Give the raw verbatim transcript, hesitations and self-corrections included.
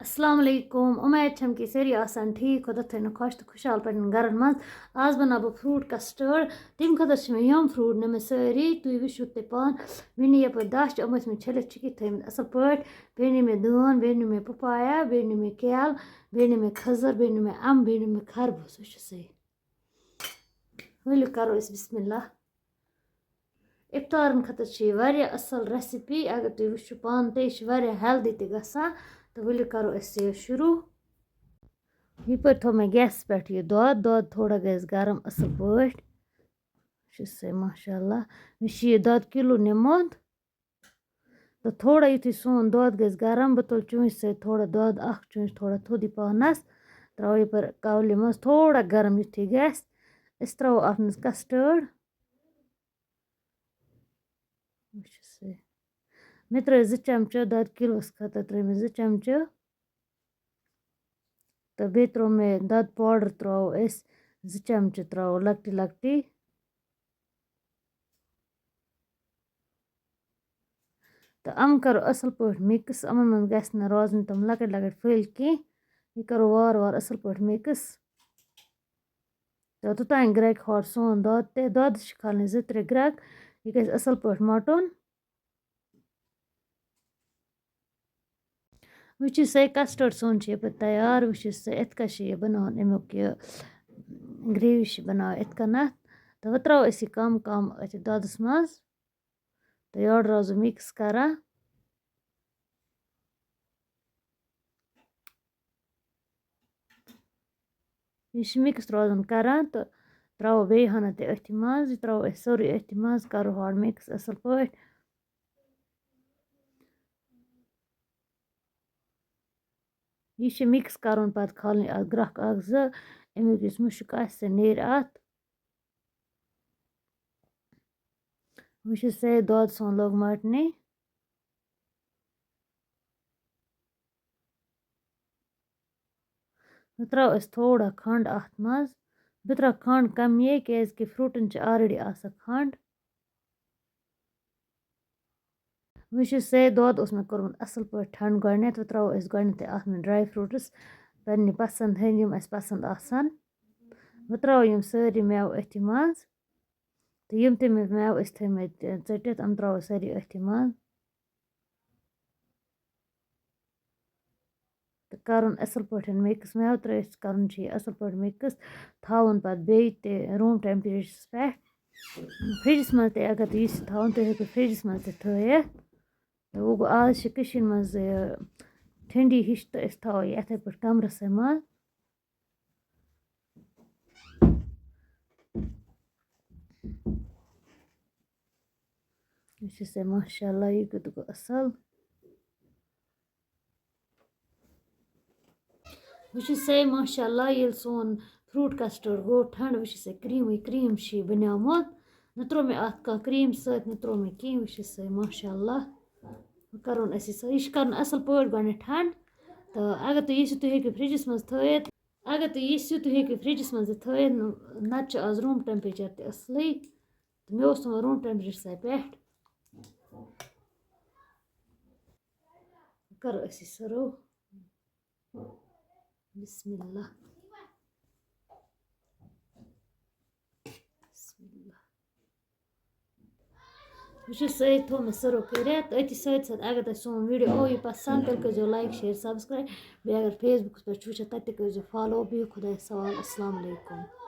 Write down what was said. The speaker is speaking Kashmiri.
السلام علیکم، اُمید چھم کہِ سٲری آسن ٹھیٖک، خۄدا تھٲینو خۄش تہٕ خۄشحال پننٮ۪ن گرن منٛز۔ آز بناو بہٕ فروٗٹ کسٹٲرڈ، تَمہِ خٲطرٕ چھِ مےٚ یِم فروٗٹ نِمٕتۍ سٲری، تُہۍ وٕچھِو تہِ پانہٕ۔ مےٚ نِی یَپٲرۍ دَچھ، یِم ٲسۍ مےٚ چھٔلِتھ چھُکِتھ تھٲیمٕتۍ اَصٕل پٲٹھۍ۔ بیٚیہِ نِی مےٚ دٲن، بیٚیہِ نِی مےٚ پپایا، بیٚیہِ نِی مےٚ کیل، بیٚیہِ نِی مےٚ کھٔزٕر، بیٚیہِ نِی مےٚ اَمب، بیٚیہِ نِی مےٚ خربوز۔ وٕچھِو سا، ؤلِو کرو أسۍ بسم اللہ۔ افطارن خٲطرٕ چھِ یہِ واریاہ اَصٕل ریسپی، اگر تُہۍ وٕچھِو پانہٕ تہِ، یہِ چھِ واریاہ ہیلدی تہِ گژھان۔ تہٕ ؤلِو کرو أسۍ یہِ شروٗع۔ یِپٲرۍ تھوٚو مےٚ گیسَس پٮ۪ٹھ یہِ دۄد، دۄد تھوڑا گژھِ گرم اَصٕل پٲٹھۍ۔ چھُ سُے ماشاء اللہ۔ مےٚ چھُ یہِ دۄد کِلوٗ نیوٗمُت۔ تہٕ تھوڑا یُتھُے سون دۄد گژھِ گرم، بہٕ تُلہٕ چونٛچہِ سۭتۍ تھوڑا دۄد، اَکھ چونٛچہِ تھوڑا تھوٚد یہِ پَہنَس، ترٛاوٕ یہِ پَتہٕ کولہِ منٛز تھوڑا گرم یُتھُے گژھِ۔ أسۍ ترٛاوو اَتھ منٛز کَسٹٲرڈ۔ وٕچھِو سا۔ مےٚ ترٛٲے زٕ چمچہٕ، دۄد کِلوَس خٲطرٕ ترٛٲے مےٚ زٕ چمچہٕ۔ تہٕ بیٚیہِ ترٛوو مےٚ دۄد پاوڈر، ترٛاوو أسۍ زٕ چمچہٕ، ترٛاوو لۄکٹی لۄکٹی۔ تہٕ یِم کَرو اَصٕل پٲٹھۍ مِکٕس، یِمَن منٛز گژھِ نہٕ روزٕنۍ تِم لۄکٕٹۍ لۄکٕٹۍ پھٔلۍ کینٛہہ۔ یہِ کَرو وارٕ وارٕ اَصٕل پٲٹھۍ مِکٕس۔ تہٕ توٚتام گرٛٮ۪کہِ ہورٕ سون دۄد تہِ۔ دۄدَس چھِ کھالٕنۍ زٕ ترٛےٚ گرٛٮ۪کھ، یہِ گژھِ اَصٕل پٲٹھۍ مۄٹُن۔ وٕچھِو سا، یہِ کسٹٲرڈ سون چھُ یَپٲرۍ تیار۔ وٕچھِو سا، یِتھ کٔنۍ چھِ یہِ بَناوان، اَمیُک یہِ گرٛیوی چھِ بَناوان یِتھ کٔنٮ۪تھ۔ تہٕ وۄنۍ ترٛاوو أسۍ یہِ کَم کَم أتھۍ دۄدَس منٛز۔ تہٕ یورٕ روزو مِکٕس کَران۔ یہِ چھِ مِکٕس روزان کَران تہٕ ترٛاوو بیٚیہِ ہنا تہِ أتھی منٛز۔ یہِ ترٛاوو أسۍ سورُے أتھی منٛز، کَرو ہورٕ مِکٕس اَصٕل پٲٹھۍ۔ یہِ چھِ مِکٕس کَرُن، پَتہٕ کھالٕنۍ اَتھ گرٛٮ۪کھ اَکھ زٕ، اَمیُک یُس مُشُک آسہِ، سُہ نیرِ اَتھ۔ وٕچھِو سا، دۄد سون لوٚگ مَٹنہِ۔ وۄنۍ ترٛاوو أسۍ تھوڑا کھنٛڈ اَتھ منٛز۔ بہٕ ترٛاوٕ کھنٛڈ کَمٕے، کیٛازِکہِ فروٗٹَن چھِ already آسان کھنٛڈ۔ وٕچھِو سا، دۄد اوس مےٚ کوٚرمُت اَصٕل پٲٹھۍ ٹھنٛڈٕ گۄڈٕنٮ۪تھ۔ وۄنۍ ترٛاوو أسۍ گۄڈٕنٮ۪تھٕے اَتھ منٛز ڈرٛاے فروٗٹٕس، پنٛنہِ پَسنٛد ہٕنٛدۍ، یِم اَسہِ پَسنٛد آسَن۔ وۄنۍ ترٛاوو یِم سٲری مٮ۪وٕ أتھی منٛز۔ تہٕ یِم تہِ مےٚ مٮ۪وٕ ٲسۍ تھٲیمٕتۍ، ژٔٹِتھ، یِم ترٛاوو سٲری أتھی منٛز۔ تہٕ کَرُن اَصٕل پٲٹھۍ مِکٕس۔ مٮ۪وٕ ترٛٲوِتھ کَرُن چھُ یہِ اَصٕل پٲٹھۍ مِکٕس۔ تھاوُن پَتہٕ بیٚیہِ تہِ روٗم ٹٮ۪مپریچرَس پٮ۪ٹھ۔ فرٛجَس منٛز تہِ اگر تُہۍ یہِ چھِ تھاوُن، تُہۍ ہیٚکِو فرٛجَس منٛز تہِ تھٲیِتھ۔ تہٕ وۄنۍ گوٚو، آز چھِ کٔشیٖرِ منٛز یہِ ٹھنٛڈی ہِش، تہٕ أسۍ تھاوو یہِ یِتھَے پٲٹھۍ کَمرَسٕے منٛز۔ وٕچھِو سا، ماشاء اللہ، یہِ کیُتھ گوٚو اَصٕل۔ وٕچھِو سا، ماشاء اللہ، ییٚلہِ سون فروٗٹ کسٹٲرڈ گوٚو ٹھنٛڈ، وٕچھِو سا، کرٛیٖمٕے کرٛیٖم چھُ یہِ بنیومُت۔ نہ ترٛوو مےٚ اَتھ کانٛہہ کرٛیٖم سۭتۍ، نہ ترٛوو مےٚ کینٛہہ۔ وٕچھِو سا، ماشاء اللہ، وۄنۍ کَرون أسۍ یہِ سٲ-، یہِ چھُ کَرُن اَصٕل پٲٹھۍ گۄڈٕنٮ۪تھ ٹھنٛڈ۔ تہٕ اگر تُہۍ یژھِو، تُہۍ ہیٚکِو فرٛجَس منٛز تھٲیِتھ۔ اگر تُہۍ یژھِو، تُہۍ ہیٚکِو فرٛجَس منٛزٕے تھٲیِتھ، نَتہٕ چھُ آز روٗم ٹٮ۪مپریچَر تہِ اَصلٕے۔ تہٕ مےٚ اوس تھوٚمُت روٗم ٹٮ۪مپریچَرسٕے پٮ۪ٹھ۔ کَرو أسۍ یہِ سٔرٕو۔ بسم اللہ۔ بسم اللہ۔ وٕچھِو سا، یہِ تھوٚو مےٚ سٔرٕو کٔرِتھ۔ أتھی سۭتۍ سۭتۍ اگر تۄہہِ سون ویٖڈیو آو یہِ پَسنٛد، تیٚلہِ کٔرۍزیو like، share، subscribe۔ بیٚیہِ اگر Facebook پٮ۪ٹھ چھُ وٕچھان، تَتہِ تہِ کٔرۍزیو follow۔ بِہِو خۄدایَس حوالہٕ۔ السلام علیکُم۔